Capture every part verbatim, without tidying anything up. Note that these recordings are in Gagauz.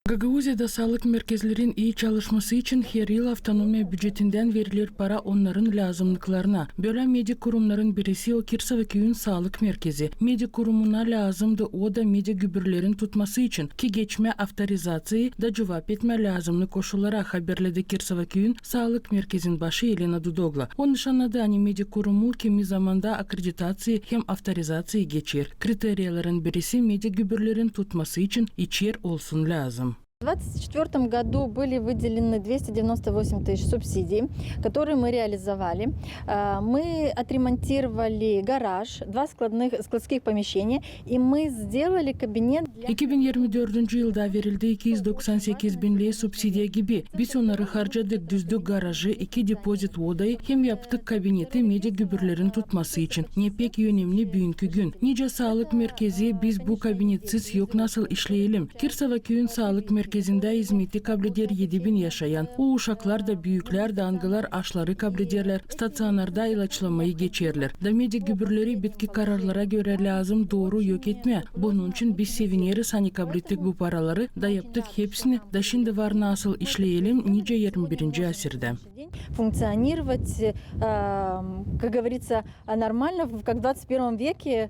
Gagauziyada saalık merkezlerin ii çalışması için her yıl avtonomiya bücetindän veriler para onnarın lääzımnıklarına. Bölä medik kurumnarın birisi o Kirsova küüyün saalık merkezi. Medik kurumuna lääzımdı o da medik gübürlerin tutması için, ki geçmää avtorizaţiyayı da cuvap etmää lääzımnı koşullara, haberledi Kirsova küüyün saalık merkezin başı Elena Dudogla. O nışannadı, ani medik kurumu kimi zamanda akkreditaţiyayı hem avtorizaţiyayı geçer. Kriteriyaların birisi medik gübürlerin tutması için içer olsun lääzım. В двадцать четвёртом году были выделены двести девяносто восемь тысяч субсидий, которые мы реализовали. Э, мы отремонтировали гараж, два складных, складских помещения, и мы сделали кабинет для... İki bin irmi dördüncü yılda verildi iki üz doksan sekiz bin ley subsidiya gibi. Biz onnarı harcadık, düzdük garajı, iki depozit odayı hem yaptık kabineti medik gübürlerin tutması için. Ne pek önemli büünkü gün. Nicä saalık merkezi, biz bu kabinetsiz yok nasıl işleyelim. Kirsova küüyün saalık merkezindä izmeti kableder edi bin yaşayan. O uşaklar da, büüklär dä, angılar aşları kablederlär, staţionarda ilaçlamayı geçerlär. Da medik gübürleri bitki kararlara görä lääzım dooru yok etmää. Bunun için biz sevineriz, ani kablettik bu paraları, da yaptık hepsini, da şindi var nasıl işleyelim, nicä irmi birinci asirdä. Функционировать, э, как говорится, нормально, как в двадцать первом веке.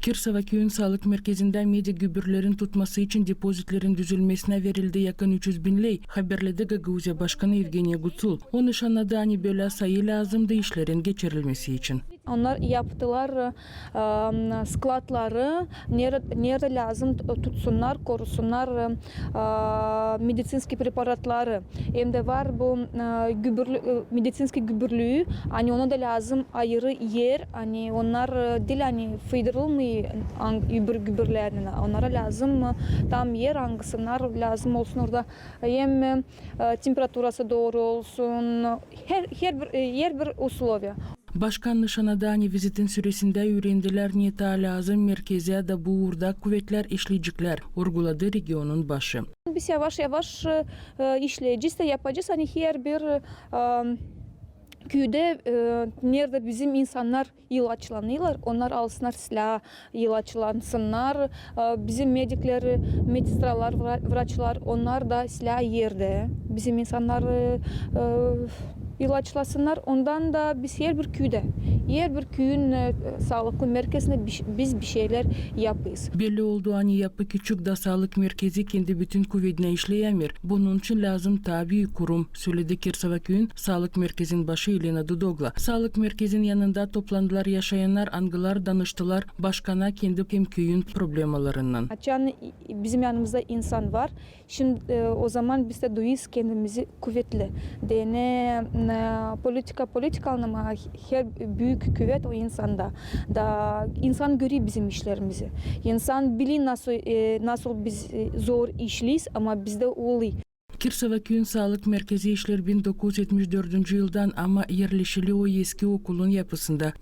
Kirsova küüyün saalık merkezindä medik gübürlerin tutması için depozitlerin düzülmesinä verildi yakın üç üz bin ley, haberledi Gagauziya başkanı Evgeniya Gutsul. O nışannadı, ani bölä sayı lääzımdı işlerin geçirilmesi için. Onnar yaptılar, e, skladları, neredä, neredä lääzım t-, tutsunnar, korusunnar, e, mediţinskıy preparatları. Hem dä var bu, e, gübürlü, e, mediţinskıy gübürlüü, ani ona da lääzım ayırı er, ani onnar, e, diil, ani fıydırılmêêr ang-, öbür gübürlerindän. Onnara lääzım, e, tam er, angısı onnar lääzım olsun orada. Hem, e, temperaturası dooru olsun, her, herbir, e, herbir usloviya. Başkan nışannadı, ani vizitin süresindä üürendilär, ne taa lääzım merkezä, da bu uurda kuvetlär işleyeceklär, urguladı regionun başı. Biz yavaş-yavaş, e, işleyecez dä yapacez, ani herbir, e, küüdä, e, neredä bizim insannar ilaçlanêrlar, onnar alsınnar silä ilaçlansınnar. E, bizim medikleri, medsestralar, vra-, vraçlar, onnar da silä erdä bizim insannar, e, e, ilaçlasınnar. Ondan da biz herbir küüdä, herbir küüyün, e, saalıklı merkezindä bi-, biz bir şeylär yapêrız. Belli oldu, ani yapı küçük, da saalık merkezi kendi bütün kuvedinä işleyämeer. Bunun için lääzım taa büük kurum, söledi Kirsova küüyün saalık merkezin başı Elena Dudogla. Saalık merkezin yanında toplandılar yaşayannar, angılar danıştılar başkana kendi hem küüyün problemalarından. Açan bizim yanımızda insan var, şindi, e, o zaman biz dä duyêrız kendimizi kuvetli. Deyni, e, politika, politika anlamında her büük kuvet o insanda. Da insan görüy bizim işlerimizi. İnsan bilir nasıl, e, nasıl biz, e, zor işleyeriz, ama bizdä olêr. Kirsova küüyün saalık merkezi işleer bin dokuz üz etmiş dördüncü yıldan, ama erleşili o eski okulun yapısında.